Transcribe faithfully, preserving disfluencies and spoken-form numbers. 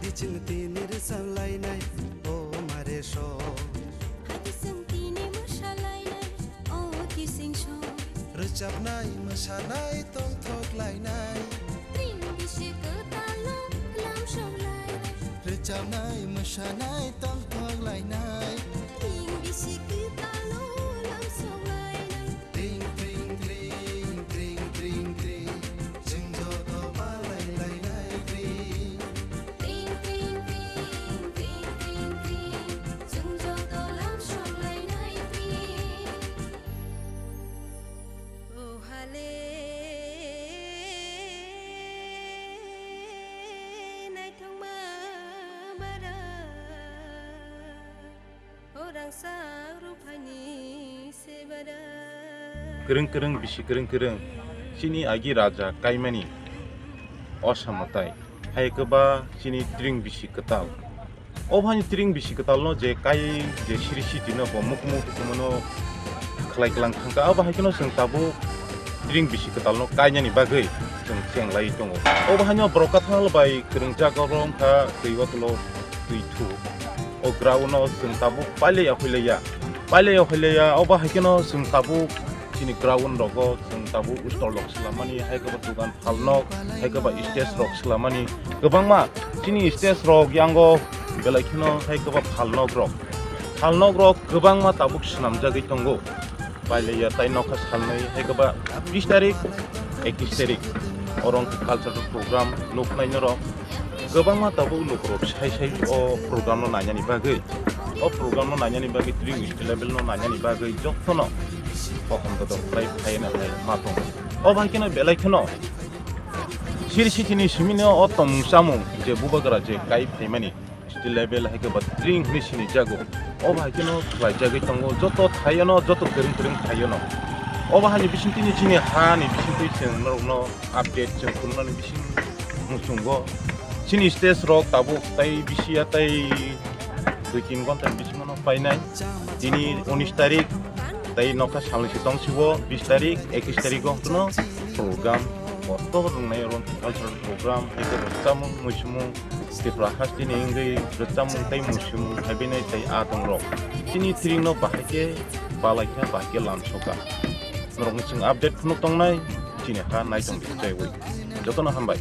Kiching tini rwchap lainai, o mare so. Hakhe chwng tini mwsa lainai, o kising so. Rwchapnai, mwsanai, tongthok lainai. Tring bisi kwtalo lamsok lainai. Rwchapnai, mwsanai, tongthok lainai. Tring bisi kwtalo lamsok lainai. Tring, tring, tring, tring, tring, tring. Chwng joto palai lainai tring. Tring, tring, tring, tring, tring, tring. Chwng joto lamsok lainai tring. O hale naithokma bara. Kwrwng kwrwng bisi kwrwng kwrwng, chini agi raja kaimani o samo tai, hai khe ba chini tring bisi kwtal. O bhani tring bisi kwtal no je kai je siri siti no bo mukmu hukumu no khlai klang thangka, abo hai kheno chwng tabuk tring bisi kwtal no kainani bagwi chwng cheng lai tongo. O bhani o borok kathal bai kwrwng jaga oro wngkha twi o tolo twi thu. O ground no chwng tabuk pailaiya hoilaiya, pailaiya hoilaiya, obo hai kheno chwng tabuk chini ground rogo chwng tabuk stall rok swlamani, hai khe bo dugan phalnok, hai khe bo stage rok swlamani kwbangma. Chini stage rok yango belai kheno hai khe bo phalnok rok, phalnok rok kwbangma tabuk swnamjagwi tongo. Pailaiya tai nokha salnwi hai khe ba bis tarik, ekis tarik, oro wngkha cultural program nuknai norok. Kwbangma tabuk lukurok sai sai o program no nainani bagwi, o program no nainani bagwi tring state level no nainani bagwi jotono pohom dodok khlai phai na hai ma tongo. O bai kheno belai kheno siri sitini simino o tongmung chamung je bubagra je kai phaimani. State level hai khe ba tring hwnwi sini jago. Obo hai kheno khlai jagwi tongo joto thaiono, joto kwrwng kwrwng thaiono. Obo haini bisingtwi ni chini ha ni bisingtwi chwng norokno update chwng phunuknani bising muchungo. Chini stage rok tabuk tai bisi ya tai dui tin ghonta ni bisingo no painai. Tini unis tarik tai nokha salni si tong sibo, bis tarik, ekis tarik o hwnkhe no program, kotor rwngnai oro cultural program, hai khe rwchapmung, muisumung, Tripura hasteni wngwi rwchapmung tei muisung phaibinai tei a tongrok chini tring no bahai khe balai kha, bahai khe lamsoka. Norokno chwng update phunuk tongnai chini ha naitong di chaiwi. Jotono hambai.